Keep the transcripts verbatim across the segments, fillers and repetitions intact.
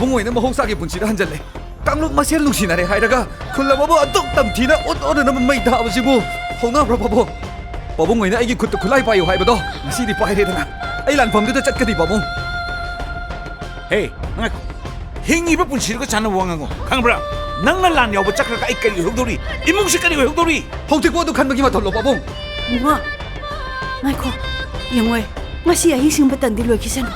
ꯄꯨꯡ ꯑꯣꯏꯅ ꯃꯍꯧꯁꯥꯒꯤ ꯄꯨꯟꯁꯤꯗ ꯍꯟꯖꯜꯂꯦ꯫ ꯀꯥꯡꯂꯨꯞ ꯃꯁꯦꯜ ꯅꯨꯡꯁꯤꯅꯔꯦ ꯍꯥꯏꯔꯒ ꯈꯨꯜ ꯑꯃꯕꯨ ꯑꯗꯨꯛ ꯇꯝꯊꯤꯅ ꯑꯣꯠ ꯑꯣꯠꯅꯅꯕ ꯃꯩ ꯊꯥꯕꯁꯤꯕꯨ ꯍꯧꯅꯕ꯭ꯔꯣ ꯄꯥꯕꯨꯡ? ꯄꯥꯕꯨꯡ ꯑꯣꯏꯅ ꯑꯩꯒꯤ ꯈꯨꯠꯇ ꯈꯨꯠꯂꯥꯏ ꯄꯥꯏꯌꯨ ꯍꯥꯏꯕꯗꯣ ꯉꯁꯤꯗꯤ ꯄꯥꯏꯔꯦꯗꯅ꯫ ꯑꯩ ꯂꯥꯟꯐꯝꯗꯨꯗ ꯆꯠꯀꯅꯤ ꯄꯥꯕꯨꯡ꯫ ꯍꯦ, ꯉꯥꯏꯈꯣ꯫ ꯍꯤꯡꯉꯤꯕ ꯄꯨꯟꯁꯤꯗꯨꯒ ꯆꯥꯟꯅꯕ ꯋꯥ ꯉꯥꯡꯉꯣ, ꯈꯪꯕ꯭ꯔꯥ? ꯅꯪꯅ ꯂꯥꯟ ꯌꯥꯎꯕ ꯆꯠꯈ꯭ꯔꯒ ꯑꯩ ꯀꯔꯤ ꯑꯣꯏꯍꯧꯗꯧꯔꯤ? ꯏꯃꯨꯡꯁꯤ ꯀꯔꯤ ꯑꯣꯏꯍꯧꯗꯧꯔꯤ? ꯍꯧꯖꯤꯛꯄꯨ ꯑꯗꯨ ꯈꯟꯕꯒꯤ ꯃꯇꯝꯂꯣ ꯄꯥꯕꯨꯡ? ꯏꯕꯨꯡꯉꯣ, ꯉꯥꯏꯈꯣ꯫ ꯌꯦꯡꯉꯣꯏ, ꯉꯁꯤ ꯑꯍꯤꯡꯁꯤꯡꯕ ꯇꯟꯗꯤ ꯂꯣꯏꯈꯤꯁꯅꯨ꯫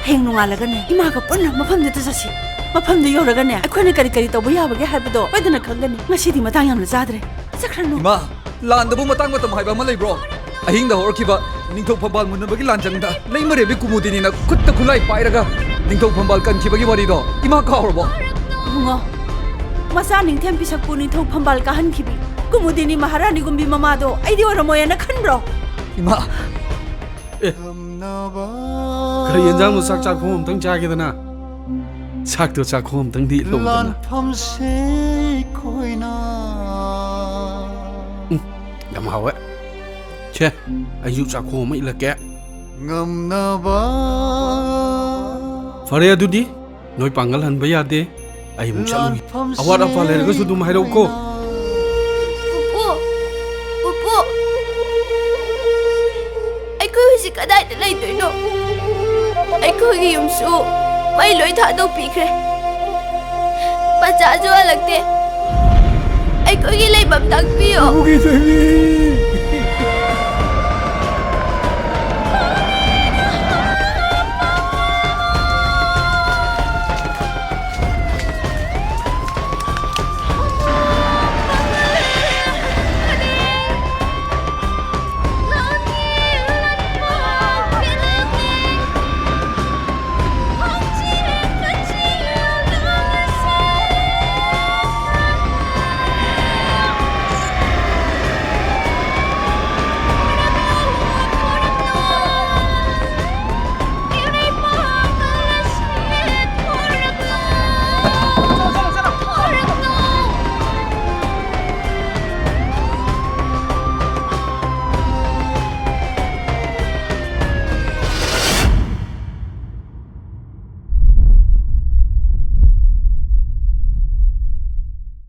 ꯍꯌꯦꯡ ꯅꯣꯡꯉꯥꯜꯂꯒꯅꯦ, ꯏꯃꯥꯒ ꯄꯨꯟꯅ ꯃꯐꯝꯗꯨꯗ ꯆꯠꯁꯤ꯫ ꯃꯐꯝꯗꯨ ꯌꯧꯔꯒꯅꯦ, ꯑꯩꯈꯣꯏꯅ ꯀꯔꯤ ꯀꯔꯤ ꯇꯧꯕ ꯌꯥꯕꯒꯦ ꯍꯥꯏꯕꯗꯣ ꯁꯣꯏꯗꯅ ꯈꯪꯒꯅꯤ꯫ ꯉꯁꯤꯗꯤ ꯃꯇꯥꯡ ꯌꯥꯝꯅ ꯆꯥꯗ꯭ꯔꯦ꯫ ꯆꯠꯈ꯭ꯔꯅꯨ꯫ ꯏꯃꯥ, ꯂꯥꯟꯗꯕꯨ ꯃꯇꯥꯡ ꯃꯇꯝ ꯍꯥꯏꯕ ꯑꯃ ꯂꯩꯕ꯭ꯔꯣ? ꯑꯍꯤꯡꯗ ꯍꯧꯔꯛꯈꯤꯕ ꯅꯤꯡꯊꯧ ꯐꯝꯕꯥꯜ ꯃꯨꯟꯅꯕꯒꯤ ꯂꯥꯟꯖꯪꯗ ꯂꯩꯃꯔꯦꯝꯕꯤ ꯀꯨꯃꯨꯗꯤꯅꯤꯅ ꯈꯨꯠꯇ ꯈꯨꯠꯂꯥꯏ ꯄꯥꯏꯔꯒ ꯅꯤꯡꯊꯧ ꯐꯝꯕꯥꯜ ꯀꯟꯈꯤꯕꯒꯤ ꯋꯥꯔꯤꯗꯣ ꯏꯃꯥ ꯀꯥꯎꯔꯕꯣ? ꯏꯕꯨꯡꯉꯣ, ꯃꯆꯥ ꯅꯤꯡꯊꯦꯝ ꯄꯤꯁꯛꯄꯨ ꯅꯤꯡꯊꯧ ꯐꯝꯕꯥꯜ ꯀꯥꯍꯟꯈꯤꯕꯤ ꯀꯨꯃꯨꯗꯤꯅꯤ ꯃꯍꯥꯔꯥꯅꯤꯒꯨꯝꯕꯤ ꯃꯃꯥꯗꯣ ꯑꯩꯗꯤ ꯑꯣꯏꯔꯝꯃꯣꯏꯅ ꯈꯟꯕ꯭ꯔꯣ? ꯏꯃꯥ, ꯀꯔꯤ ꯌꯦꯟꯖꯥꯡꯅꯣ? ꯆꯥꯛ ꯆꯥꯛꯈꯣꯝ ꯑꯝꯇꯪ ꯆꯥꯒꯦꯗꯅ꯫ ꯆꯥꯛꯇꯣ ꯆꯥꯛꯈꯣꯝ ꯑꯝꯇꯪꯗꯤ ꯏꯜꯂꯛꯎꯗꯅ꯫ ꯂꯥꯟꯐꯝꯁꯦ ꯑꯩꯈꯣꯏꯅ ꯌꯥꯝ ꯍꯥꯎꯋꯦ꯫ ꯁꯦ, ꯑꯩꯁꯨ ꯆꯥꯛꯈꯣꯝ ꯑꯃ ꯏꯜꯂꯛꯀꯦ꯫ ꯉꯝꯅꯕ ꯐꯔꯦ ꯑꯗꯨꯗꯤ, ꯅꯣꯏ ꯄꯥꯡꯒꯜ ꯍꯟꯕ ꯌꯥꯗꯦ꯫ ꯑꯩ ꯑꯃꯨꯛ ꯆꯠꯂꯨꯒꯦ꯫ ꯂꯥꯟꯐꯝꯁꯦ ꯑꯋꯥꯠ ꯑꯄꯥ ꯂꯩꯔꯒꯁꯨ ꯑꯗꯨꯝ ꯍꯥꯏꯔꯛꯎꯀꯣ꯫ ꯄꯨꯄꯨ, ꯄꯨꯄꯨ, ꯑꯩꯈꯣꯏ ꯍꯧꯖꯤꯛ ꯀꯗꯥꯏꯗ ꯂꯩꯗꯣꯏꯅꯣ? ꯑꯩꯈꯣꯏꯒꯤ ꯌꯨꯝꯁꯨ ꯃꯩ ꯂꯣꯏ ꯊꯥꯗꯣꯛꯄꯤꯈ꯭ꯔꯦ꯫ ꯃꯆꯥꯁꯨ ꯍꯜꯂꯛꯇꯦ꯫ ꯑꯩꯈꯣꯏꯒꯤ ꯂꯩꯐꯝ ꯇꯥꯛꯄꯤꯌꯣ꯫